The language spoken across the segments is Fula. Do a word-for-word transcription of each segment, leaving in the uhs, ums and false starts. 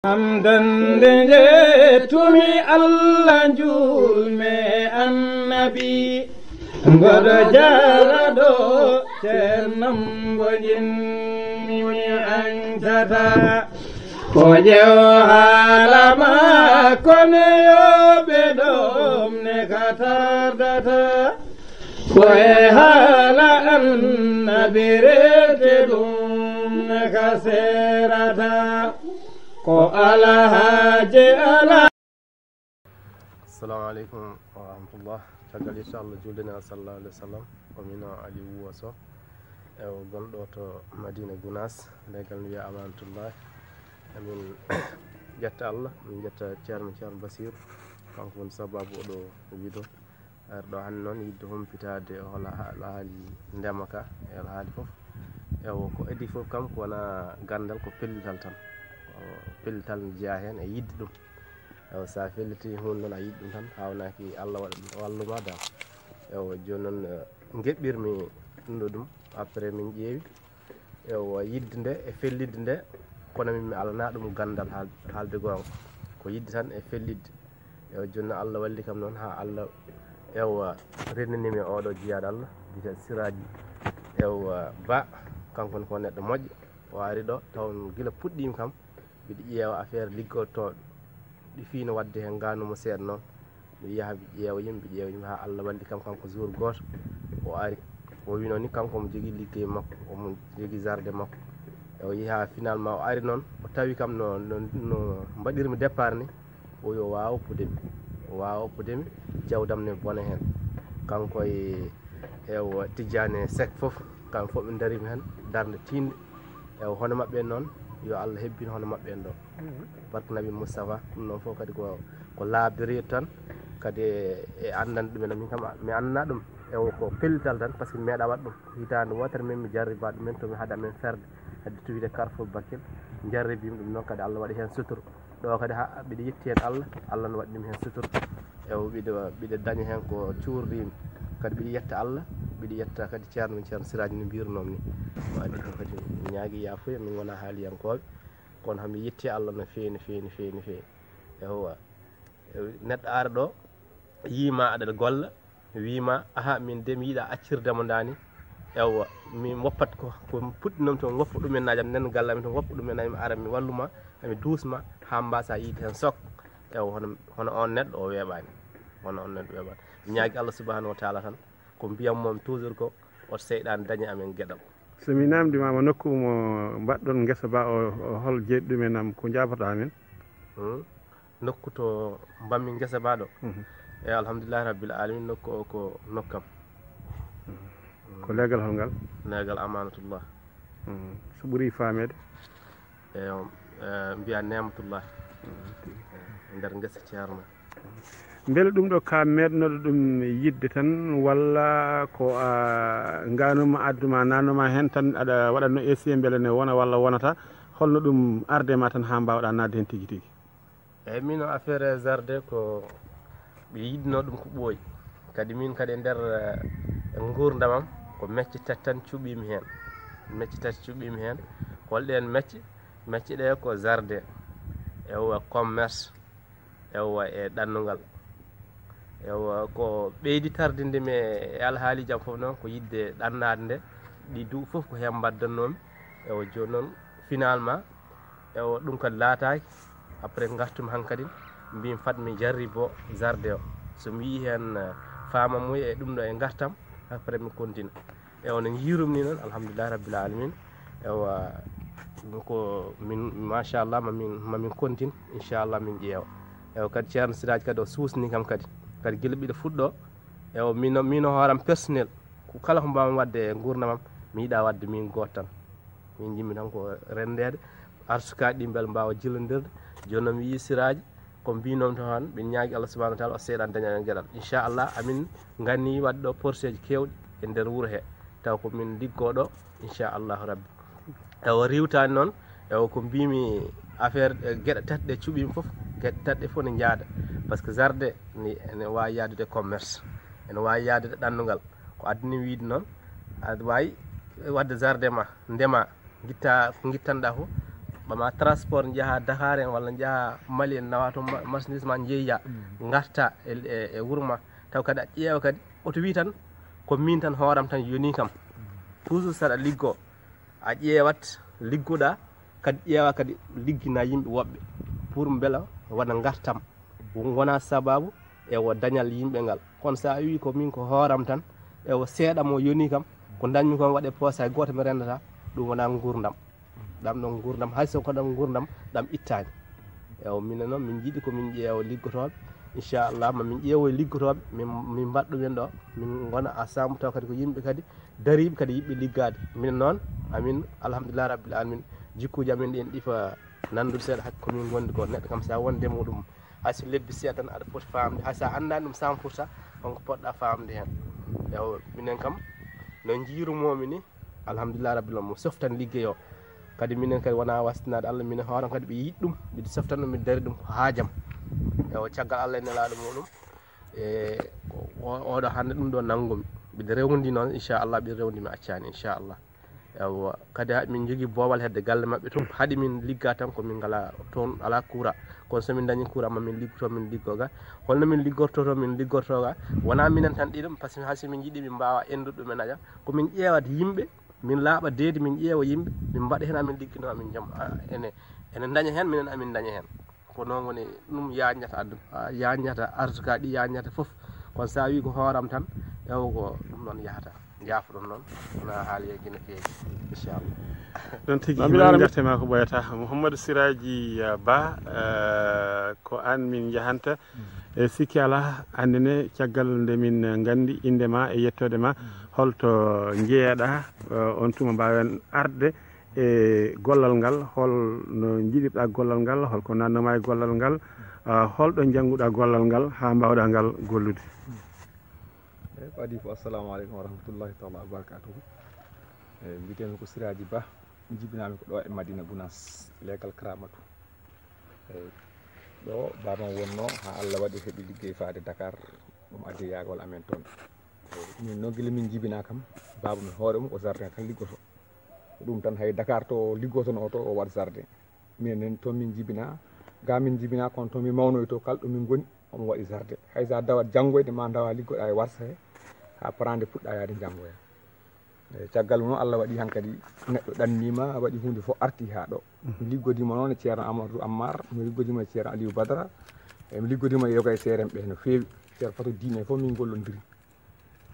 Am dande njettumi Allah, njuulmi annabi. Mboɗo jaraɗo ceernam mbo jinmi añtata. Ko ƴeew haala ma kono yo ɓe ɗoom ne ka tardata. Ko e haala annabi rete ɗum ne ka serata. Ko alhaaji ala. Assalamu aleykum wa rahmatullah. Caggal, inchallah, julde ne sallallahu alaihi wasallam. Ko min o Ali Wuwa Sow. E o gonɗo to Madina Gunaas, legal no wiya Amanatullah. Amin ƴetta Allah, min ƴetta ceerno, ceerno Basiru. Kanko woni sababu oɗo wido. Arɗo hannde noon yidde humpitaade hola ha-, haali ndema ka, e hola haali fof. Ewo, ko adi fof kam ko wona ganndal, ko pellital tan. Ko pellital ne jeyaa heen e yidde ɗum. Ewo, so a felliti huunde noon, a yiɗi ɗum tan, haawnaki Allah waɗa ɗum, o walluma dal. Ewo, jooni noon, eh, ngeɓɓirmi ɗum ɗo ɗum, après min ƴeewi. Ewo, yidde nde e fellidde nde, kono min mi alana ɗum ganndal haal-, haalde goonga. Ko yidde tan e fellidde. Ewo, jooni noon Allah walli kam noon haa Allah, ewo, rennini mi oɗo jiyaaɗo Allah, biyetee Siraaji. Ewo, Ba, kanko ne ko neɗɗo moƴƴo. O ari ɗo, taw gila puɗɗiimi kam, mbiɗo ƴeewa affaire liggotooɗo. Ɗi fii no waɗde heen ngaanu mo seeɗa noon. Mi yaha mi ƴeewa yimɓe, ƴeewa yimɓe haa Allah walli kam, kanko jour gooto o ari. O wiino ni kanko omo jogii liggey makko, omo jogii jardin makko. E o yehi haa finalement o ari noon, o tawi kam no, no, no mbaɗirmi départ ni, o yo waaw pude mi. O waaw pude mi, jawdam ne bona heen. Kanko e, e o Tijjaane Seck fof, kamɓe fof ɓe ndariimi heen, darnde tiiɗnde. E hono maɓɓe en noon, yo Allah hebbin hono maɓɓe en ɗo. Mhm. Barke Nabi Moustapha, ɗum noon fof kadi ko, ko laabi reedu tan, kadi e, e anndan ɗumen. Min kam, mi annda ɗum, e o ko pellital tan, par ce que mi meeɗa waɗ ɗum. Hitaande wootere min mi jarriba ɗumen, to mi haada men ferde, hedde to wiide Carrefour Bakel, jarribimi ɗum noon, kadi Allah waɗi heen sutur. Ɗo kadi ha mbiɗa yetti heen Allah, Allah no waɗi ɗum heen sutur. E o mbiɗa, mbiɗa daña heen ko cuurdimi. Kadi mbiɗa yetta Allah, mbiɗa yetta kadi ceerno men, ceerno Siraaji no mbirunoo mi ni. Ko adii ɗum kadi mi ñaagi yaafuya, min ngonaa haaliyankooɓe. Kono hami yetti Allah no feewi, no feewi, no feewi, no feewi. Ewa. Neɗɗo ara ɗo, yiima aɗa golla, wiima, "Aha, min de mi yiɗa accirde mo ndani." Ewa, min woppat ko, ko puɗɗinom to, mi woppa ɗum en najam, nen galle amin to, mi woppa ɗum en, mi ara, mi walluma, mi duusma, haa mbasa yiide heen sok. Ewa, hono, hono on neɗɗo o weeɓaani. Hono on neɗɗo weeɓaani. Mi ñaagi Allah subhanahu wa taala tan, ko mbiyam moom toujours ko, o seyɗaan daña amen geɗal. So mi namdi ma, ma nokku mo mbaɗɗon ngesa ba o, o hol jeeɗi ɗum en am, ko njaabata amen? Hmm? Nokku to mbaɗmi ngesa ba ɗo? Mhm. E alhamdulillahi rabbil alamin, nokku o ko nokkam. Mhm. Ko leegal hol ngal? Leegal Amanatullah. Mhm. So ɓuri faameede? E, e, mbiya Nematullah. Mhm. E nder ngesa ceerno. Mbele ɗum ɗo ka meɗnoɗo ɗum yidde tan, walla ko a nganuma adduma, nanuma heen tan, aɗa waɗatno essayé mbele ne wona walla wonata? Holno ɗum arde ma tan haa mbawɗa nadde heen tigi tigi? Eyyi, min o affaire jardin ko mi yiɗno ɗum ko ɓooyi. Kadi min kadi e nder, eh, nguurndamam ko mecce tati tan cuɓimi heen. Mecce tati cuɓimi heen. Ko holɗeen mecce? Mecce ɗe ko jardin, ewa, commerce, ewa, e ɗannungal. Ewa, ko ɓeydi tardinde mi e alhaali jam fof noon ko yiɗde ɗannaade nde, ɗi duuɓi fof ko heen mbaddannoomi. Ewa, jooni noon, finalement, ewa, ɗum kadi laataaki. Après, ngartumi hankadi, mbimi fat mi jarribo jardin o. So mi yii heen, eh, faamam muy e ɗum ɗo e ngartam, après mi continue. Ewa, no njiirum ni noon, alhamdulillahi rabbil alamin. Ewa, ɗum ko min, machallah, ma min, ma min continue, inchallah, min ƴeewa. Ewa, kadi ceerno Siraaji kadi o suusni kam kadi. Kadi gila mbiɗo fuɗɗo, ewa, min, min hooram personnel, ko kala ko mbawmi waɗde e nguurndamam, mi yiɗa waɗde min gooto tan. Min njimmi tan ko renndeede, arsukaaji ɗi mbela mbaawa jillondirde. Jooni noon mi yii Siraaji, ko mbiinom to tan, min ñaagi Allah subhanahu wa taala, o seyɗaan daña en geɗal. Inchallah, amin nganni waɗde ɗo porteeji keewɗi e nder wuro he. Taw ko min liggoo ɗo, inchallahu rabbi. Ewa riiwtaani noon, ewa ko mbimi affaire, eh, geɗe tati ɗe cuɓimi fof, geɗe tati ɗe fof ne njaada. Par ce que jardin ni ene waawi yaadude commerce, ene waawi yaadude ɗannungal. Ko addani wiide noon, aɗa waawi waɗde jardin ma, ndema, ngitta ko ngittanɗa fof, ɓama transport njaha Dakar en walla njaha Mali en nawa toon ma- marchandise ma njeeya ngarta e, e, e wuro ma, taw kadi a ƴeewa kadi oto wi tan ko min tan hooram tan yoni kam. Toujours saɗa liggo a ƴeewat liggoɗa kadi ƴeewa kadi liggina yimɓe woɓɓe pour mbela waɗa ngartam wona sababu e wo dañal yimɓe ngal. Kono sa wi ko min ko hooram tan e wo seeɗa mo yoni kam ko dañmi kon waɗe poosay gooto mi rendata, ɗum wona ngurdam. Ɗam ɗon ngurdam hay so ko ɗam ngurdam ɗam ittani. Ewo minen noon min jiɗi ko min ƴeewa liggotooɓe, inchallah ma min ƴeewo e liggotooɓe min min mbaɗ ɗumen ɗo min ngona ensemble taw kadi ko yimɓe kadi dariiɓe kadi yiɗɓe liggaade. Minen noon amin alhamdulillah rabbil alamin jikkuuji amin ɗin ɗifa nanndude seeɗa hakke ko min ngondi ko neɗɗo kam sa wonde muɗum hay so lebbi seeɗa tan aɗa foti faamde hay sa anndaani ɗum cent pour cent on ko poɗɗa faamde heen. Ewo minen kam no njiirumomi ni alhamdulillah rabbil alamin mo softan liggey o kadi minen kadi wona wastinade allah minen hooram kadi ɓe yiɗ ɗum mbiɗa softan ɗum mbiɗa dari ɗum ko haajam. Ewo caggal allah e nelaɗo muɗum e oɗo hannde ɗum ɗo nanngumi mbiɗa rewndi noon inchallah mbiɗa rewndi mi accani inchallah. Ewo kadi ha min jogui boowal hedde galle mabɓe toon haɗi min ligga tan ko min ngala toon ala courant kono somin dañi courant ma min liggoto min liggo ga. Holno min liggorto toon min liggorto ga wona minen tan ɗiɗum par ce que hay somin jiiɗi min mbawa endude ɗum e naƴa komin ƴeewat yimɓe min laaɓa deedi min ƴeewa yimɓe min mbaɗa heen amin liggino amin joom ene ene daña heen minen amin daña heen. Ko noon woni ɗum yañata addu yañata arsuka ɗi yañata fof kono sa wi ko hooram tan ewo ko ɗum noon yahata jaafoɗon noon wona haali e gine feewi inchallah. Ɗon tigi mbiɗa ara garte ma ko ɓoyata mouhamadou siraji ba ko an min jahanta e sikki ala andene caggal nde min gandi inde ma e yettode ma holto jeeyaɗa on tuma mbawen arde e gollal ngal hol no jiɗirɗa gollal ngal holko nannoma e gollal ngal holɗo jannguɗa gollal ngal ha mbawɗa ngal gollude. Eyyi ko adi fof assalamu aleykum wa rahmatullahi taala wa barakatuhu. Eyyi mbiyetemi ko siraji ba jibinami ko ɗo e madina gounas legal kramatu. Eyyi ɗo babam wonno ha allah waɗi heɓi liggey faade dakar ɗum addi yagol amen toon. Eyyi min noon gila min jibina kam baba mi hoore mum o jardin tan liggoto. Ko ɗum tan hay dakar to liggotono to o waɗ jardin. Minen toon min jibina ga min jibina kono toon min mawnoy to kala ɗo min goni omo waɗi jardin hay sa dawat janngoyde ma dawa liggoɗa e warsa he ha parande puɗɗa yaade janngoya. Eyyi caggal mum noon allah waɗi hankadi neɗɗo ɗannima waɗi hunde fof arti ha ɗo. Mi liggodima noon e ceerno amadou ammar mi liggodima e ceerno aliou badara. Eyyi mi liggodima e yoga e seeren ɓe no feewi. Ceerno fatou diine fof min gollodiri.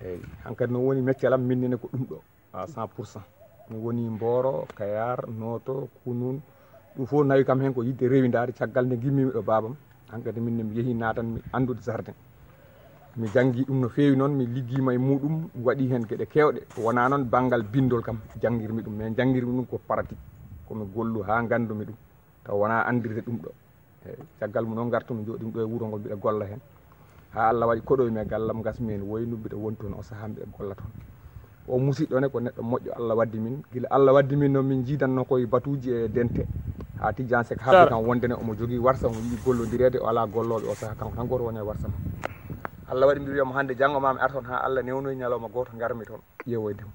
Eyyi hankadi noon woni meccalam minnene ko ɗum ɗo à cent pour cent. Mi woni mboro kayar noto kunun. Ɗum fof nawi kam heen ko yidde rewindaade caggal nde gimmimi ɗo babam. Hankadi min ne mi yehi naatan mi anndude jardin. Mi janngi ɗum no feewi noon mi liggima e muɗum mi waɗi heen geɗe keewɗe wona noon banngal binndol kam janngirmi ɗum mais janngirmi ɗum ko pratique. Komi gollu haa nganndumi ɗum taw wona anndirde ɗum ɗo. Eyyi caggal mum noon ngartumi jooɗimi ɗo e wuro ngo mbiɗa golla heen. Ha allah waɗi koɗoymi e gallam ngasmi heen woynu mbiɗa woni toon o saha mbiɗa golla toon. O musiɗɗo ne ko neɗɗo moƴƴo allah waddi min gila allah waddi min noon min jiidanno koye batuji e dente. Ha tijjan sek haalde kam wonde ne omo jogui warsa omo yiɗi gollodirede o ala golloɓe o saha kanko tan goto woni e warsa ma. Allah waɗi mbiɗo wiyamo hande janggo mami ar toon ha allah newnoyi ñalawma goto garmi toon ƴeewoydemo.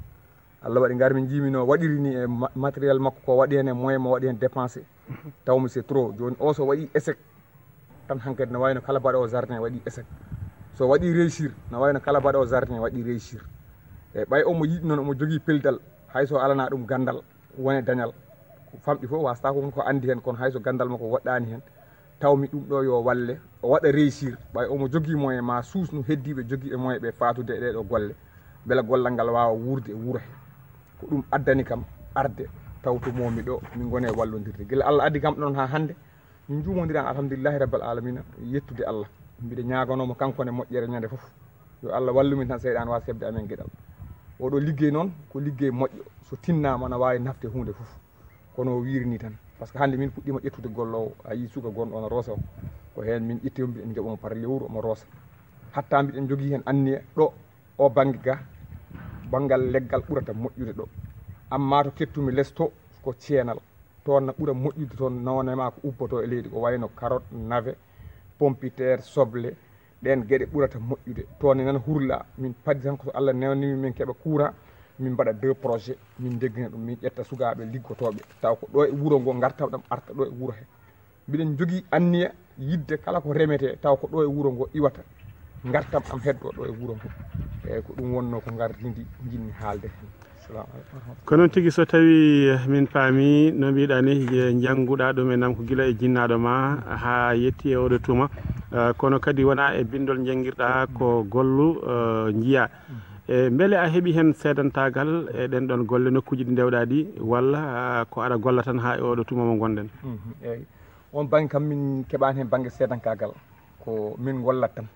Allah waɗi ngarmi jiimi no waɗiri ni e matériel makko ko waɗi hen e moyen mo waɗi hen dépensé. Tawmi c'est trop joni o so waɗi échec tan hankadi no wayno kala baɗowo jardin waɗi échec. So waɗi réussir no wayno kala baɗowo jardin waɗi réussir. E ɓay omo yiɗi noon omo jogui peldal hayso alana ɗum gandal wone dañal. Famɗi fof wasta ko ko andi hen kono hayso gandal makko woɗɗani hen. Tawmi ɗum ɗo yo walle o waɗa réussir ɓay omo jogui moyen ma suusnu heddiɓe jogiiɓe moyen ɓe fatude e ɗeɗo golle. Beele gollal ngal wawa wuurde e wuuro he. Ko ɗum addani kam arde tawtomomi ɗo min gone wallodirde gila allah addi kam ɗon ha hande. Min juumodiran alhamdulillahi rabbil alamina yettude allah. Mbiɗa ñaganoma kankone moƴƴere ñande foof. Yo allah wallumin tan seyɗan wawa sebde amen gueɗal. Oɗo liggey noon ko liggey moƴƴo so tinnama na wawi nafde hunde foof. Kono o wiiri ni tan par ce que hande min puɗɗima ƴettude gollowo a yi suka gonɗo no roosa o. Ko hen min ƴetti o mbiɗen joɓomo par lewru omo roosa. Hatta mbiɗen jogui hen anniya ɗo o banggue ga banggal leggal ɓurata moƴƴude ɗo. Amma to kettumi les to ko ceenal. Toon na ɓura moƴƴude toon nawne ma ko ubboto e leydi ko wayno carotte, navet, pompiteer, soble. Ɗeen geɗe ɓurata moƴƴude toon ne nana hurla min paddi tan ko so allah newnimi min keɓa courant. Min mbaɗa deux projet, min ndeggina ɗum, min ƴetta sukaaɓe liggotooɓe, taw ko ɗo e wuro ngo ngartam ɗam arta ɗo e wuro he. Mbiɗen njogii anniya yidde kala ko remetee, taw ko ɗo e wuro ngo iwata, ngartam ɗam heddo ɗo e wuro ngo. Eeyi, ko ɗum wonnoo ko ngardindi njiɗmi haalde heen. Assalamu aleykum wa rahmatullah. Ko noon tigi, so tawii min paami no mbiɗa ni, je-, njannguɗaa ɗum e nam ko gila e jinnaaɗo ma haa yetti e oɗo tuma, eh, kono kadi wonaa e binndol njanngirɗaa ko gollu, eh, njiyaa. E mbele a heɓi heen seedantaagal e ɗen ɗon golle nokkuuji ɗi ndewɗaa ɗi, walla, ah, ko aɗa golla tan haa e oɗo tuma mo ngonɗen? Mhm, eeyi. On bannge kam min keɓaani heen bannge seedankaagal, ko min ngollat tan.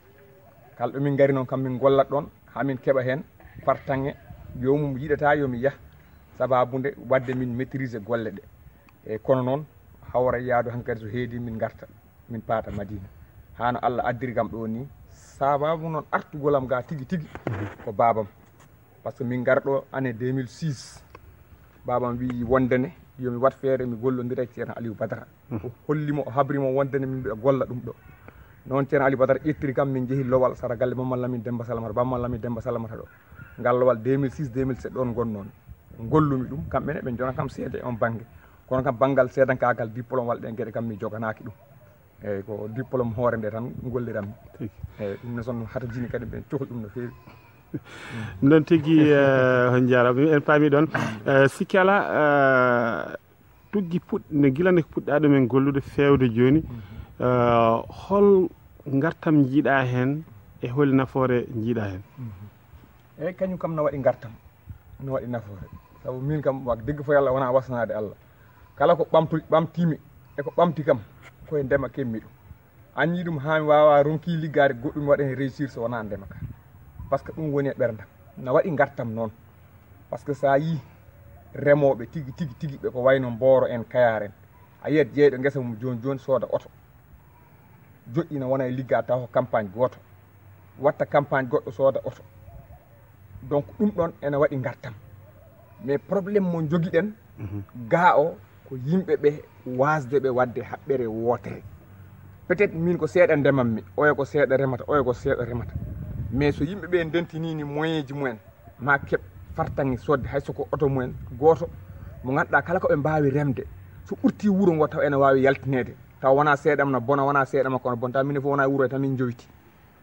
Kala ɗo min ngari noon kam min ngollat ɗoon haa min keɓa heen fartaŋŋe, joomum yiɗata yo mi yah, sabaabu nde waɗde min maîtriser golle ɗe. E kono noon hawra yaadu hankadi so heedi min ngarta, min paata Madina. Haa no Allah addiri kam ɗo ni, sabaabu noon artugol am ga tigi tigi ko baabam. Par ce que min ngar ɗo année deux mille six, baabam wi wonde ne yo mi wat feere mi gollondira e Ceerno Aliou Badara. O holli mo, o habri mo wonde ne min mbiɗa golla ɗum ɗo. Noon Ceerno Aliou Badara ƴettiri kam, min njehi Lowal sara galle Mamman Lamine Demba Salamata, Bamman Lamine Demba Salamata ɗo. Ngal Lowal deux mille six, deux mille sept ɗoon ngonnoon. Ngollumi ɗum, kamɓe ne ɓe njona kam seede e on bannge. Kono kam banngal seedankaagal, diplôme walla ɗen geɗe kam mi joganaaki ɗum. Eeyi, ko diplôme hoore nde tan ngolliranmi. Tigi. Eeyi, ɗum ne son hatajini kadi ɓe cohli ɗum no feewi. Noon tigi, eh, on njaaraama, en paami ɗoon. Eh, sikki alaa, eh, tuggi puɗ-, nde gila nde puɗɗaa ɗum en gollude feewde jooni, eh, hol ngartam njiiɗaa heen e holi nafoore njiiɗaa heen? Eeyi, kañum kam no waɗi ngartam, no waɗi nafoore. Sabu min kam, wa degge fof Yalla wonaa wasanaade Allah. Kala ko ɓamtu-, ɓamtiimi e ko ɓamti kam, ko e ndema keɓmi ɗum. Anni ɗum haa mi waawa ronki liggaade goɗɗum waɗa heen réussir so wonaa ndema ka. Par ce que ɗum woni e ɓerndam. No waɗi ngartam noon. Par ce que so a yii remooɓe tigi, tigi, tigi ɓe ko wayno Mbooro en, Kayaar en, a yiyat jeyɗo ngesa mum jooni jooni sooda oto. Joɗɗina wona e ligga taw ko campagne gooto. Watta campagne goɗɗo sooda oto. Donc ɗum ɗon ene waɗi ngartam. Mais problème mo jogiɗen, mhm, gaa o ko yimɓe ɓe waasde ɓe waɗde haɓɓere wootere. Peut-être min ko seeɗa ndemammi, oya ko seeɗa remata, oya ko seeɗa remata. Mais so yimɓe ɓe ndentinii ni moyen ji mumen, ma keɓ fartaŋŋe soodde hay so ko oto mumen gooto mo ngannduɗaa kala ko ɓe mbaawi remde, so ɓurtii wuro ngo taw ene waawi yaltineede, taw wonaa seeɗa am na bona, wonaa seeɗa makko na bona, taw minen fof wonaa e wuro he tan min njowiti.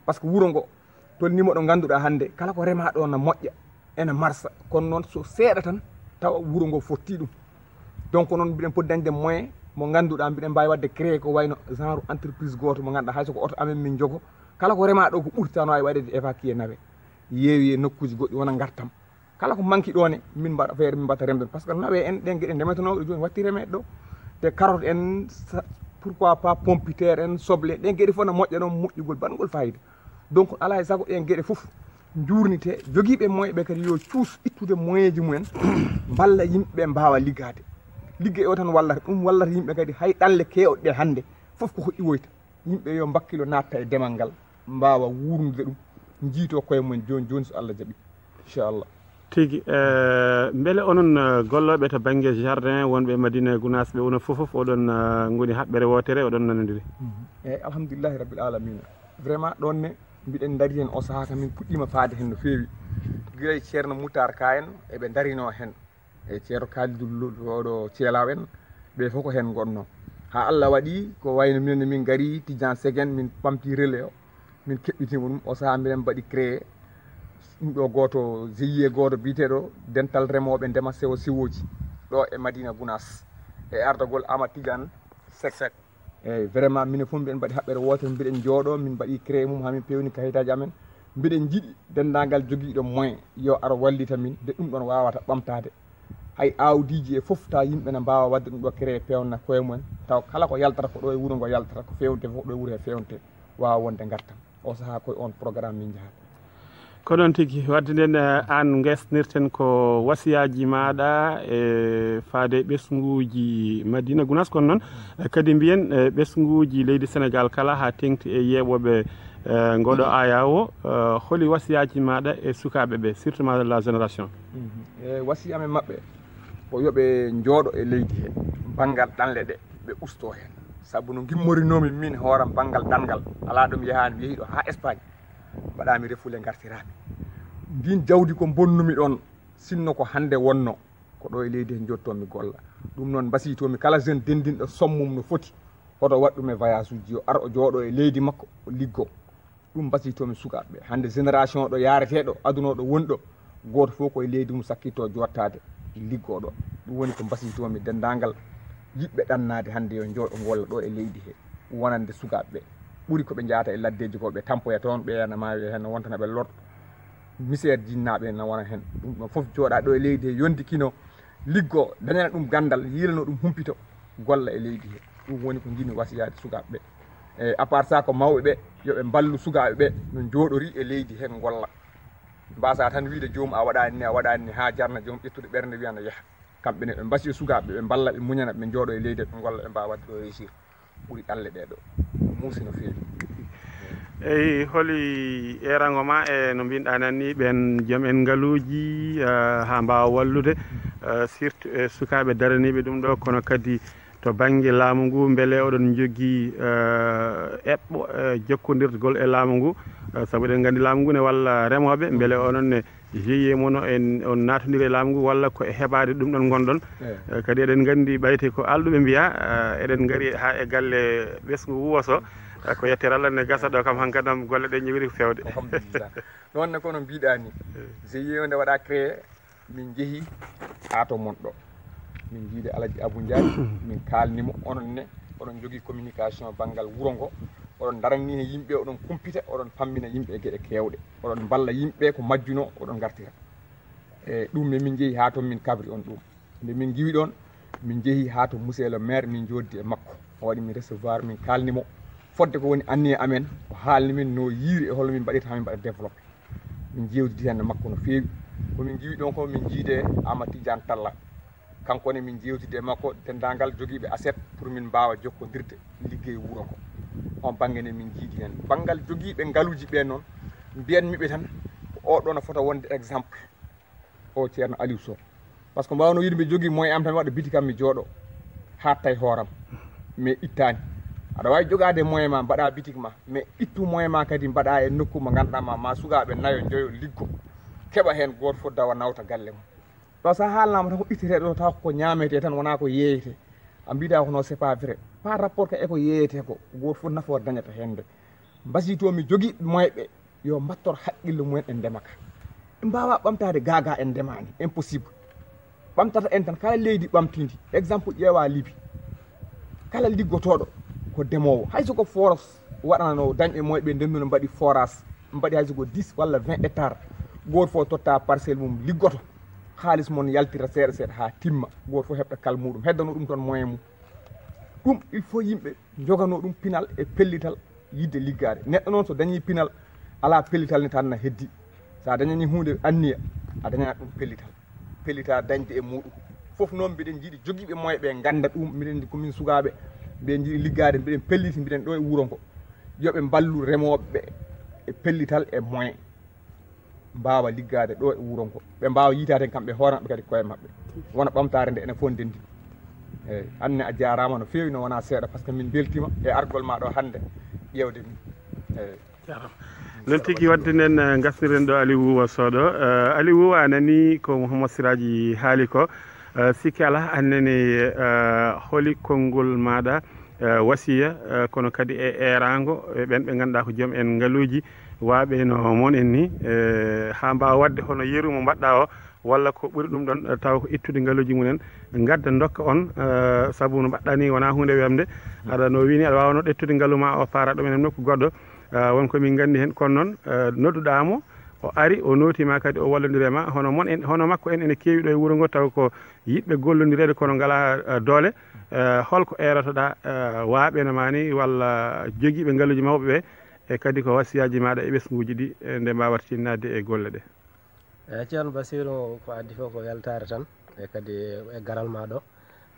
Par ce que wuro ngo tolnii mo ɗo ngannduɗaa hannde kala ko remaa ɗo na moƴƴa, ene marsa, kono noon so seeɗa tan tawa wuro ngo fotti ɗum. Donc noon mbiɗen poti dañde moyen mo ngannduɗaa mbiɗen mbaawi waɗde créer ko wayno genre entreprise gooto mo ngannduɗaa hay so ko oto amen min njogo, kala ko remaa ɗo ko ɓurti tan no waawi waɗeede évacuer nawe, yeewi e nokkuuji goɗɗi wona ngartam. Kala ko manki ɗo ne, min mbaɗa feere, min mbaɗa remde. Par ce que nawe en, ɗen geɗe ndemetenooɗe jooni watti remeede ɗo. Te carotte en, sa-, pourquoi pas pompiteer en, soble, ɗen geɗe fof na moƴƴa ɗon moƴƴugol, baɗngol fayida. Donc, alaa e sago ɗen geɗe fof njuurnitee, jogiiɓe moyen ɓe kadi yo cuus ittude moyen ji mumen, mballa yimɓe ɓe mbaawa liggaade. Liggey o tan wallata, ɗum wallata yimɓe kadi, hay ɗanle keewɗe ɗe hannde, fof ko hoɗɗi woyta. Yimɓe yo mbakkilo natta e demal ngal, mbaawa wuurnude ɗum, njiitoo koye mumen jooni jooni so Allah jaɓi, inchallah. Tigi, eh, mbele onon, eh, gollooɓe to bannge jardin wonɓe e Madina Gunaas ɓe, onon fof fof oɗon, eh, ngoni haɓɓere wootere, oɗon nanondiri? Mhm. Eeyi, alhamdulillahi rabbil alamina. Vraiment ɗoon ne, mbiɗen ndari heen o sahaa kam min puɗɗiima faade heen no feewi. Gila e Ceerno Moutar Ka en, eɓe ndarinoo heen. E Ceerno Kalidou Lo-, oɗo Ceelaaw en, ɓe fof ko heen ngonnoo. Haa Allah waɗi ko wayno minen ne min ngari, Tidiane Segen, min ɓamti relais o, min keɓɓitima ɗum. O sahaa mbiɗen mbaɗi créé ɗum ɗo gooto, G I E gooto biyeteeɗo Dental Remooɓe Ndema Sewo Sewooji ɗo e Madina Gunaas, e ardagol Amadou Tidiane Seck. Eeyi, vraiment, minen fof mbiɗen mbaɗi haɓɓere wootere, mbiɗen njooɗoo, min mbaɗi créé mum haa min peewni kayitaaji amen. Mbiɗen njiɗi denndaangal jogiiɗo moyen yo ar wallita min, nde ɗum ɗon waawata ɓamtaade. Hay aawdiiji e fof, tawa yimɓe na mbaawa waɗde ɗum ɗo créé, peewna koye mumen, tawa kala ko yaltata ko ɗo e wuro ngo yaltata, ko feewnte fof ɗo e wuro he feewnte, waawa wonde ngartam. O sahaa koye on programme min njahata. Ko noon tigi. Wadde nden, eh, aan ngesnirten ko wasiyaaji maaɗa e faade e ɓesnguuji Madina Gunaas, kono noon, eh, kadi mbiyen, eh, ɓesnguuji leydi Senegaal kala haa teŋti e yeeɓooɓe, eh, ngoɗo aya o, eh, holi wasiyaaji maaɗa e sukaaɓe ɓe, surtout ma la génération? Mhm. E wasiya amen maɓɓe ko yo ɓe njooɗo e leydi he, banngal ɗanle ɗe, ɓe usto heen. Sabu no ngimmorinoomi min hooram banngal ɗanngal, alaa ɗo mi yahaani, mi yehi ɗo haa Espagne, mbaɗaami refoulé, ngartiraami. Ndiin jawdi ko mbonnumi ɗoon, Sinno ko hannde wonno, ko ɗo e leydi he njottomi golla. Ɗum noon mbasiytomi kala jeune denndinɗo somme mum no foti, hoto waɗ ɗum e voyage uji, yo ar o jooɗo e leydi makko, o liggo. Ɗum mbasiytomi sukaaɓe ɓe. Hannde génération ɗo yaareteeɗo, aduna o ɗo woni ɗo, gooto fof ko e leydi mum sakkitto jottaade, liggo ɗo. Ɗum woni ko mbasiytomi denndaangal yiɗɓe ɗannaade hannde yo njooɗo ngolla ɗo e leydi he, wonande sukaaɓe ɓe. Ɓuri ko ɓe njahata e laddeeji ko ɓe tampoya toon, ɓe ena maawi heen, no wontana ɓe lor. Misère jinnaaɓe ena wona heen. Ɗum ɗo fof jooɗa ɗo e leydi he, yondi kino, liggo, dañana ɗum ganndal, yiilano ɗum humpito, golla e leydi he. Ɗum woni ko njiɗmi wasiyaade sukaaɓe ɓe. E à part ça, ko mawɓe ɓe, yo ɓe mballu sukaaɓe ɓe no njooɗori e leydi he, ngolla. Mbasa tan wiide joomum a waɗaani ni, a waɗaani ni, haa jarna joomum ƴettude ɓernde wiyana yaha. Kamɓe ne ɓe mbasiya sukaaɓe ɓe, ɓe mballa ɓe, muñana ɓe, njooɗo e leydi ɓe, ngolla ɓe mbaawa waɗde ɗo réussir. Ɓuri ɗalle ɗee ɗo. Muusi no feewi. Eyi, holi erango ma e no mbinɗa nan ni ɓen joom en ngaluuji, eh, haa mbaawa wallude, eh, surtout e sukaaɓe daraniiɓe ɗum ɗo, kono kadi to bannge laamu ngu, mbele oɗon njogii, eh, eɓɓo, eh, jokkondirgol e laamu ngu? Eh, sabu eɗen nganndi laamu ngu ne walla remooɓe, mbele onon ne G I E mon o, en, on naatondiri e laamu ngu walla ko e heɓaade ɗum ɗon ngonɗon? Eh, kadi eɗen nganndi ɓayte ko alɗuɓe mbiya, eh, eɗen ngari haa e galle ɓesngu Wuwoso, eh, ko yettere Allah ne gasa ɗo kam hankadam golle ɗe ñewiri ko feewde. Alhamdulillah. Noon ne kono mbiɗa ni, G I E o nde waɗa créé, min njehi haa to mon ɗo. Min njiide Alaji Abou Ndiaye, min kaalni mo, onon ne, oɗon njogii communication banngal wuro ngo, oɗon ndarani heen yimɓe, oɗon kumpita, oɗon pammina yimɓe e geɗe keewɗe, oɗon mballa yimɓe ko majjuno, oɗon ngartira. E ɗum ne min njehi haa toon, min kabri on ɗum. Nde min ngiwi ɗoon, min njehi haa to monsieur le maire, min njooɗdi e makko. O waɗi min recevoir, min kaalni mo fodde ko woni anniya amen, o haalni min no yiiri e holno min mbaɗirta haa min mbaɗa développé. Min njeewtidi heen e makko no feewi. Ko min ngiwi ɗoon ko min njiide Amadou Tidiane Talla. Kanko ne min njeewtidi e makko denndaangal jogiiɓe aset pour min mbaawa jokkondirde liggey wuro ngo. On bannge ne min njiidi heen. Banngal jogiiɓe ngaluuji ɓe noon, mbiyanmi ɓe tan ko oɗo no fota wonde exemple, o Ceerno Aliou Sow. Par ce que mbaawno wiide mbiɗa jogii moyen am tan mi waɗa bitik am mi jooɗo, haaɗta e hooram, mais ittaani. Aɗa waawi jogaade moyen ma mbaɗa bitik ma, mais ittu moyen ma kadi mbaɗa e nokku mo ngannduɗaa ma, ma sukaaɓe nayo njoyo liggo, keɓa heen gooto fof dawa nawta galle mum. Ɗo so a haalnaama tan ko ittetee ɗo taw ko ñaametee tan, wonaa ko yeeyetee. A mbiɗa ko non, c'est pas vrai. Par rapport ka e ko yeeyetee ko, gooto fof nafoore dañata heen nde. Mbasiyto mi jogii moyen ɓe, yo mbattor haqqille mumen e ndema ka. Ɓe mbaawaa ɓamtaade gaagaa en ndemaani, impossible. Ɓamtata en tan kala leydi ɓamtiindi. Exemple, ƴeewa Libi. Kala liggotooɗo ko demoowo. Hay so ko foros waɗanano dañɓe moyen ɓe ndennduna mbaɗi forage, mbaɗi hay so ko dix walla vingt hectares. Gooto fof totta parcelle mum liggoto. Haalis mon yaltira seeɗa seeɗa haa timma. Gooto fof heɓta kal muɗum. Heddano ɗum toon moyen mum. Ɗum, il faut yimɓe njogano ɗum pinal e pellital yiɗde liggaade. Neɗɗo noon so dañii pinal, alaa pellital ne tan na heddi. So a dañanii huunde anniya, a dañanat ɗum pellital. Pellital dañde e muɗum. Fof noon mbiɗen njiɗi jogiiɓe moyen ɓe ngannda ɗum. Mbiɗen njiɗi ko min sukaaɓe, mbiɗen njiɗi liggaade, mbiɗen pelliti, mbiɗen ɗo e wuro ngo. Yo ɓe mballu remooɓe ɓe e pellital e moyen. Mbaawa liggaade ɗo e wuro ngo. Ɓe mbaawa yiitaade kamɓe hoore maɓɓe kadi koye maɓɓe. Wona ɓamtaare nde enen fof ndenndi. Eeyi, aan ne a jaaraama no feewi, no wonaa seeɗa, par ce que min mbeltiima e argol ma ɗo hannde ƴeewde min. Eeyi. Jaaraama. Noon tigi, wadde nden, eh, ngasniren ɗo Aliou Wouwa Sodo. Eh, Aliou Wouwa, a nani ko Mouhammad Siraji haali ko. Eh, sikki alaa, a nani, eh, holi konngol maaɗa, eh, wasiya, eh, kono kadi e eeraango, e ɓen ɓe ngannduɗaa ko joom en ngaluuji, waaɓe no mon en ni, eh, haa mbaawa waɗde hono yeru mo mbaɗɗaa o, walla ko ɓuri ɗum ɗon, eh, tawa ko ittude ngaluuji mumen, ngadda ndokka on, eh, sabu no mbaɗɗaa ni wonaa huunde wemde. Aɗa no wiini aɗa waawa no ƴettude ngalu ma o, paara ɗum en nokku goɗɗo. Eh, won ko min nganndi heen, kono noon, eh, nodduɗaa mo, o ari, o nootii ma kadi, o wallondiri e ma. Hono mon en, hono makko en ene keewi ɗo e wuro ngo, taw ko yiɗɓe gollondireede kono ngalaa, eh, doole. Eh, holko eerotoɗaa, eh, waaɓe no ma ni walla jogiiɓe ngaluuji mawɓe ɓe, e kadi ko wasiyaaji maaɗa e ɓesnguuji ɗi, eh, nde mbaawata tinnaade e golle ɗe? Eeyi, Ceerno Basiiru, ko addi fof ko weltaare tan, e kadi e garal ma ɗo.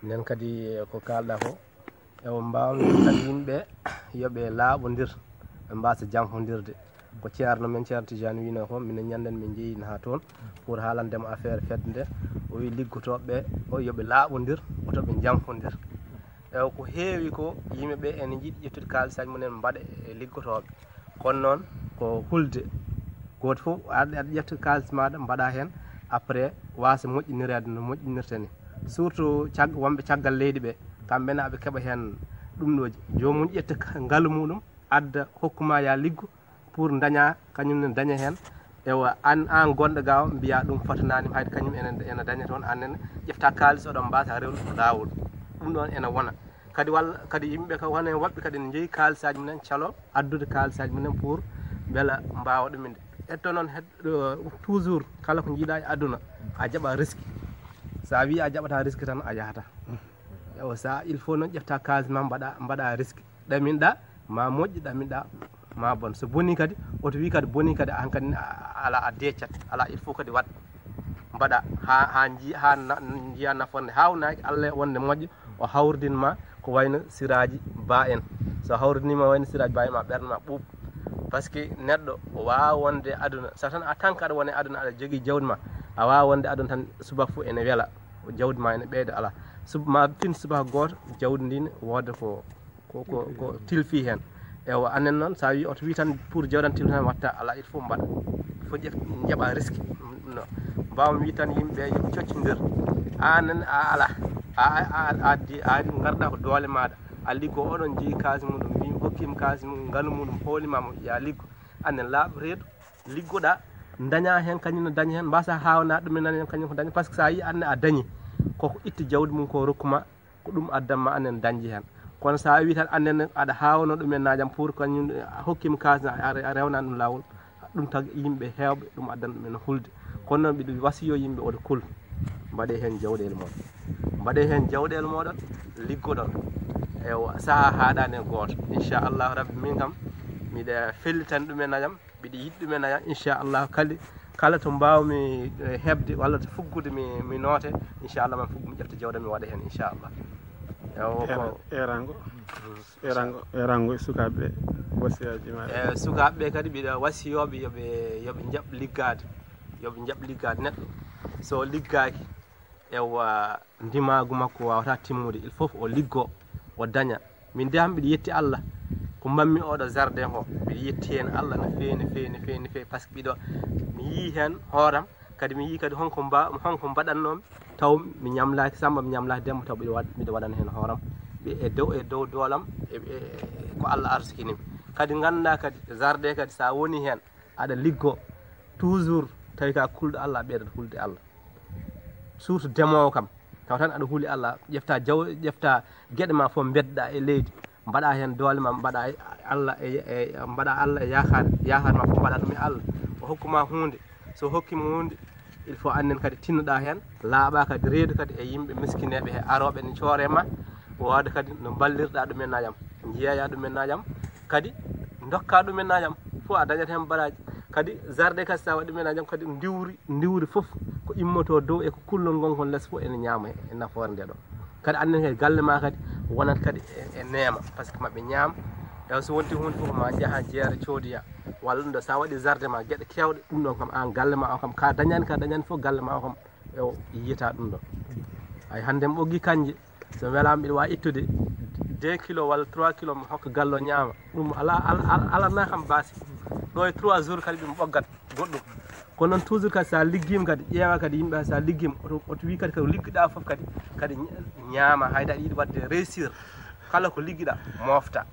Nden kadi ko kaalɗaa ko, ewo mbaawnoo kadi yimɓe yo ɓe laaɓondir, ɓe mbaasa janfondirde. Ko Ceerno men, Ceerno Tijaani wiinoo ko, minen ñannden min njeyii haa toon pour haalande mo affaire fedde nde. O wii liggotooɓe ɓe o yo ɓe laaɓondir, woto ɓe njanfondir. Ewo ko heewi ko yimɓe ɓe ene njiɗi ƴettude kaalisaaji mumen mbaɗa e liggotooɓe. Kono noon ko hulde. Gooto fof aɗa, aɗa ƴetta kaalis maaɗa mbaɗa heen, après waasa moƴƴinireede no moƴƴinirta ni. Surtout cag-, wonɓe caggal leydi ɓe, kamɓe ne aɓe keɓa heen ɗum ɗooji. Joomum ƴetta ka-, ngalu muɗum, adda, hokku ma ya liggo pour daña, kañum ne daña heen. Ewa, an, an gonɗo ga o, mbiya ɗum fotanaani, hayde kañum ene, ene daña toon, an nene ƴefta kaalis oɗon mbaasa rewde ko laawol. Ɗum ɗoon ene wona. Kadi walla, kadi yimɓe ka wona e woɓɓe kadi ne njeyi kaalisaaji mumen, calo addude kaalisaaji mumen pour mbela mbaawa ɗum inde. Etto noon, toujours kala ko njiiɗa e aduna, a jaɓa risque. So a wii a jaɓata risque tan, a yahata. Ewa, sa, il faut noon ƴefta kaalis ma, mbaɗa, mbaɗa risque. Ɗaminɗa, ma moƴƴi, ɗaminɗa, ma bon. So boni kadi, oto wii kadi boni kadi, an kadi a, a, ala a deecat, ala, il faut kadi waɗ. Mbaɗa ha, ha nji-, ha na-, njiya nafoore nde hawnaaki, Allah wonde moƴƴo, o hawridin ma ko wayno siraaji ba en. So hawridinima wayno siraaji ba en, ma ɓernde ma ɓuuɓ. Par ce que neɗɗo o waawa wonde aduna, so tan a tan kaɗa wone aduna, aɗa jogii jawdi ma, a waawa wonde aduna tan subaka fof ene wela, jawdi ma ene ɓeyda, ala. Sub-, ma fin subaka gooto, jawdi ndin wooda ko, ko, ko, ko tilfi heen. Ewa, anen noon, sa wi oto wi tan pour jawdi tan tilfi tan watta, ala, il faut mbaɗa. Il faut ƴef-, jaɓa risque. No. Mbawmi wi tan yimɓe yo coccodir. Anen a ala. A, a, a, a di-, a ngarɗa ko doole maɗa. A liggo oɗon jeeyi kaasi muɗum, wi hokkima kaasi muɗum, ngalu muɗum, hoolima mo, ya liggo. Anen laaɓa reedu, liggoɗa, daña heen, kañum ne daña heen, mbasa hawna ɗum e nana heen, kañum ko daña. Par ce que sa yi anne a dañi, koko itti jawdi mum ko rokkuma, ko ɗum addanma annen dañde heen. Kono sa wi tan annen aɗa hawno ɗum e najam pour kañum a hokkima kaas, a, a rewna ɗum laawol, ɗum tagi yimɓe heewɓe, ɗum addan ɗum en hulde. Kono noon mbiɗo wasiyo yimɓe oɗo kul, mbaɗe heen jawɗele moɗon. Mbaɗe heen jawɗele moɗon, liggoɗon. Ewa, saha haɗani e gooto. Inchallahu rabbi, min kam, miɗa fellitani ɗum e najam, mbiɗa yiɗi ɗum e najam, inchallahu. Kadi, kala to mbawmi, eh, heɓde walla to fuggude mi, mi noote, inchallah, man fuggu mi ƴefta jawɗam mi waɗa heen, inchallah. Ewa, ko erango, erango, erango e sukaaɓe ɓe, wasiyaaji ma. E sukaaɓe ɓe kadi, mbiɗa wasiyooɓe yo ɓe, yo ɓe njaɓ liggaade, yo ɓe njaɓ liggaade. Neɗɗo so liggaaki, ewa, ndimaagu makko waawata timmude, il faut o liggo, o daña. Min de, han mbiɗo yetti Allah ko mbaɗmi oɗo jardin ko, mbiɗo yetti heen Allah no feewi, no feewi, no feewi, no feewi, par ce que mbiɗo, mi yii heen hooram, kadi mi yii kadi honko mba-, honko mbaɗannoomi, taw mi ñamlaaki Samba, mi ñamlaaki Demba, taw mbiɗo waɗ-, mbiɗo waɗana heen hooram, e dow, e dow doolam, e, e, e ko Allah arsukinimi. Kadi nganndaa kadi jardin kadi, so a woni heen, aɗa liggo toujours, tawi ka kulɗo Allah, a ɓeydat hulde Allah. Surtout demoowo kam, taw tan aɗa huuli Allah, ƴefta jaw-, ƴefta geɗe ma fof mbedda e leydi, mbaɗa heen doole ma, mbaɗa e Allah e, e, mbaɗa Allah e yaakaar, yaakaar ma fof mbaɗa ɗum e Allah, o hokkuma huunde. So hokkima huunde, il faut annen kadi tinnoɗa heen, laaɓa kadi reedu kadi e yimɓe miskineeɓe he arooɓe ne coore ma, wooda kadi no mballirɗa ɗum e najam, jeeya ɗum e najam, kadi dokka ɗum e najam. Fof a dañat heen baraaji. Kadi jardin kadi, sa waɗi ɗum e najam kadi, ndiwri, ndiwri fof ko immoto dow e ko kullol ngol kon les fof ene ñaama e nafoore nde ɗo. Kadi annen kadi galle ma kadi wonat kadi e, e neema, par ce que maɓe ñaam. Ewa, so wonti huunde fof ma njaha jeere coodiya, walla ɗum ɗo, sa waɗi jardin ma geɗe keewɗe, ɗum ɗon kam an galle ma o kam ka dañani, ka dañani fof galle ma o kam, ewa, yiyata ɗum ɗo. Ay, hannde mi ɓoggi kanje, so mi welaama mbiɗa waawi ittude deux kilos walla trois kilos mi hokka galle o ñaama. Ɗum ala, ala, ala, alana kam baasi. Ɗo e trois jours kadi ɗum ɓoggat goɗɗum. Kono noon toujours kadi sa liggiima kadi, ƴeewa kadi yimɓe, sa liggiima, oto, oto wi kadi ko liggiɗa fof kadi, kadi ñaama, hayda aɗa yiɗi waɗde réussir. Kala ko liggiɗa, mofta.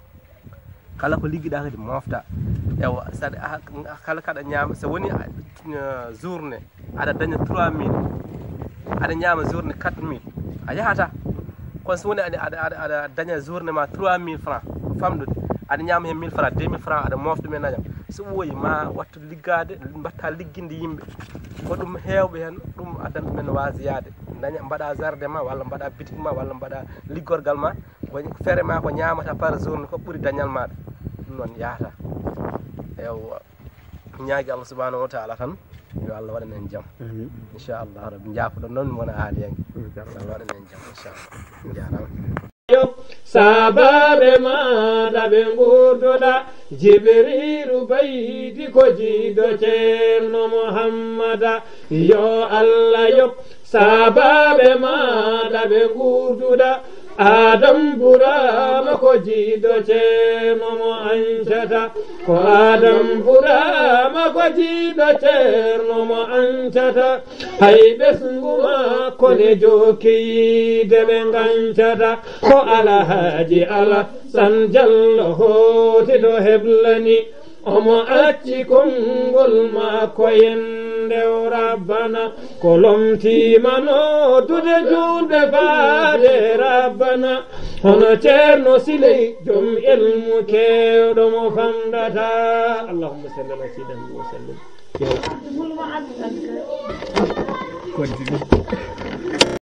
Kala ko liggiɗa kadi mofta. Ewa, saɗa, a, kala kaɗa ñaama, so woni a, a, journée, aɗa daña trois mille, aɗa ñaama journée quatre mille, a yahata. Kono so woni aɗa, aɗa, aɗa, aɗa daña journée ma trois mille francs, famɗude, aɗa ñaama heen mille francs, deux mille francs, aɗa mofta ɗum e najam. So ɓooyi ma wattu liggaade, mbatta ligginde yimɓe. Ko ɗum heewɓe heen, ɗum addan ɗumen waasiyaade. Daña, mbaɗa jardin ma, walla mbaɗa bitik ma, walla mbaɗa liggorgal ma. Ko feere ma ko ñaamata par journée ko ɓuri dañal maɗa. Ɗum noon yahata. Ewa. Ñaagi Allah subhanahu wa ta'ala tan, yo Allah waɗan en jam. Amin. Inchallah rabbi, jaafoɗon noon mi wona haaliyanke. Inchallah. Yo Allah waɗan en jam, inchallah. Jaaraama. Yo saabaaɓe maaɗa ɓe ngurduɗa, Jibriilu ɓeydi ko jiido Ceerno Muhammada. Yo Allah yoɓ saabaaɓe maaɗa ɓe ngurduɗa, Adam Burama ko jiiɗo ceerno mo ancata. Ko Adam Burama ko jiiɗo ceerno mo ancata. Hay ɓesngu makko ne jokki yiide ɓe ngancata. Ko Alhaji Alasan Jallo hooti to heblani. Omo acci konngol makko yende o rabbana. Ko lomtiima noddude juulɓe faade rabbana. Hono Ceerno Siley, joom elmu keewɗo mo famdata. Allahumma salli ala sayyidina Muhammad wa sallim. Continue.